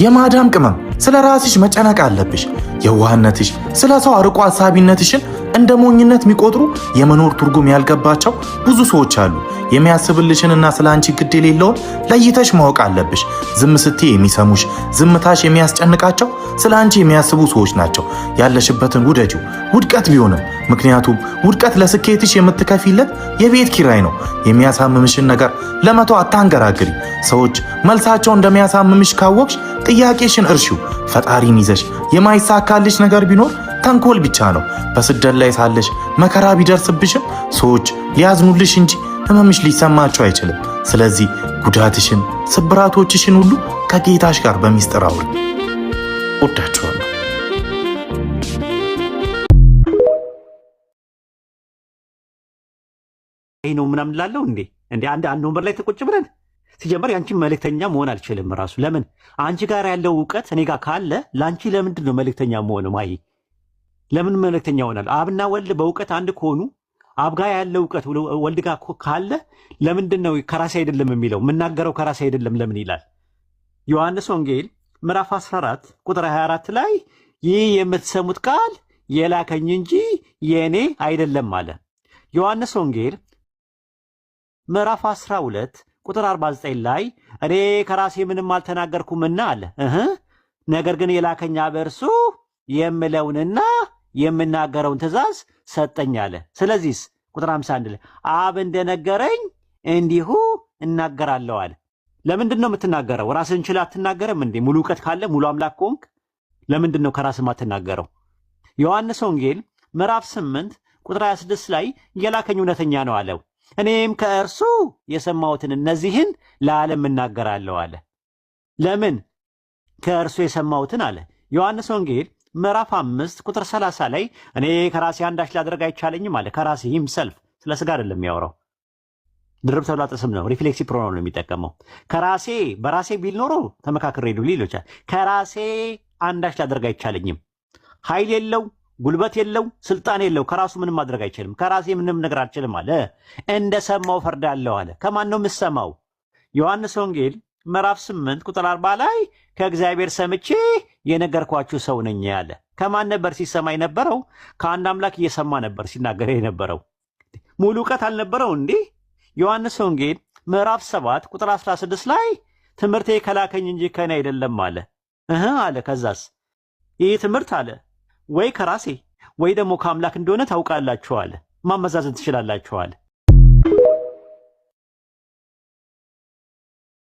የማዳም ቅመም ስለ ራስሽ መጨነቅ አለብሽ። የዋህነትሽ፣ ስለ ሰው አርቆ አሳቢነትሽን እንደ ሞኝነት የሚቆጥሩ የመኖር ትርጉም ያልገባቸው ብዙ ሰዎች አሉ። የሚያስብልሽንና ስለ አንቺ ግድ የሌለውን ለይተሽ ማወቅ አለብሽ። ዝም ስትይ የሚሰሙሽ፣ ዝምታሽ የሚያስጨንቃቸው ስለ አንቺ የሚያስቡ ሰዎች ናቸው። ያለሽበትን ውደጂው፣ ውድቀት ቢሆንም፣ ምክንያቱም ውድቀት ለስኬትሽ የምትከፊለት የቤት ኪራይ ነው። የሚያሳምምሽን ነገር ለመቶ አታንገራግሪ። ሰዎች መልሳቸው እንደሚያሳምምሽ ካወቅሽ ጥያቄሽን እርሺው። ፈጣሪን ይዘሽ የማይሳካልሽ ነገር ቢኖር ተንኮል ብቻ ነው። በስደት ላይ ሳለሽ መከራ ቢደርስብሽም ሰዎች ሊያዝኑልሽ እንጂ ህመምሽ ሊሰማቸው አይችልም። ስለዚህ ጉዳትሽን፣ ስብራቶችሽን ሁሉ ከጌታሽ ጋር በሚስጥር አውሪ። ወዳችኋለሁ። ይህ ነው ምናምን ላለው እንዴ እንዴ አንድ አንድ ወንበር ላይ ተቆጭ ብለን ሲጀመር የአንቺን መልእክተኛ መሆን አልችልም። ራሱ ለምን አንቺ ጋር ያለው እውቀት እኔ ጋር ካለ ለአንቺ ለምንድን ነው መልእክተኛ መሆን? ማይ ለምን መልእክተኛ ሆናል? አብና ወልድ በእውቀት አንድ ከሆኑ አብ ጋር ያለው እውቀት ወልድ ጋር ካለ ለምንድን ነው ከራሴ አይደለም የሚለው? የምናገረው ከራሴ አይደለም ለምን ይላል? ዮሐንስ ወንጌል ምዕራፍ 14 ቁጥር 24 ላይ ይህ የምትሰሙት ቃል የላከኝ እንጂ የእኔ አይደለም አለ። ዮሐንስ ወንጌል ምዕራፍ 12 ቁጥር 49 ላይ እኔ ከራሴ ምንም አልተናገርኩምና አለ እህ ነገር ግን የላከኝ አብ እርሱ የምለውንና የምናገረውን ትእዛዝ ሰጠኝ አለ። ስለዚህስ ቁጥር 51 ላይ አብ እንደነገረኝ እንዲሁ እናገራለሁ አለ። ለምንድን ነው የምትናገረው? ራስህን ችለህ አትናገርም እንዴ? ሙሉ እውቀት ካለ ሙሉ አምላክ ከሆንክ ለምንድን ነው ከራስህ የማትናገረው? ዮሐንስ ወንጌል ምዕራፍ 8 ቁጥር 26 ላይ የላከኝ እውነተኛ ነው አለው። እኔም ከእርሱ የሰማሁትን እነዚህን ለዓለም እናገራለሁ አለ። ለምን ከእርሱ የሰማሁትን አለ። ዮሐንስ ወንጌል ምዕራፍ 5 ቁጥር 30 ላይ እኔ ከራሴ አንዳች ላደርግ አይቻለኝም አለ። ከራሴ himself ስለ ስጋ አይደለም የሚያወራው፣ ድርብ ተውላጠ ስም ነው። Reflexive pronoun ነው የሚጠቀመው። ከራሴ በራሴ ቢል ኖሮ ተመካክሬ ሊል ይችላል። ከራሴ አንዳች ላደርግ አይቻለኝም። ኃይል የለው፣ ጉልበት የለው፣ ስልጣን የለው። ከራሱ ምንም ማድረግ አይችልም። ከራሴ ምንም ነገር አልችልም አለ። እንደ ሰማው ፈርዳለሁ አለ። ከማን ነው የምሰማው? ዮሐንስ ወንጌል ምዕራፍ 8 ቁጥር 40 ላይ ከእግዚአብሔር ሰምቼ የነገርኳችሁ ሰው ነኝ አለ። ከማን ነበር ሲሰማ የነበረው? ከአንድ አምላክ እየሰማ ነበር ሲናገር የነበረው። ሙሉ እውቀት አልነበረው እንዴ? ዮሐንስ ወንጌል ምዕራፍ 7 ቁጥር 16 ላይ ትምህርቴ ከላከኝ እንጂ ከእኔ አይደለም አለ። እህ አለ። ከዛስ ይህ ትምህርት አለ ወይ ከራሴ ወይ ደግሞ ከአምላክ እንደሆነ ታውቃላችሁ አለ። ማመዛዘን ትችላላችሁ አለ።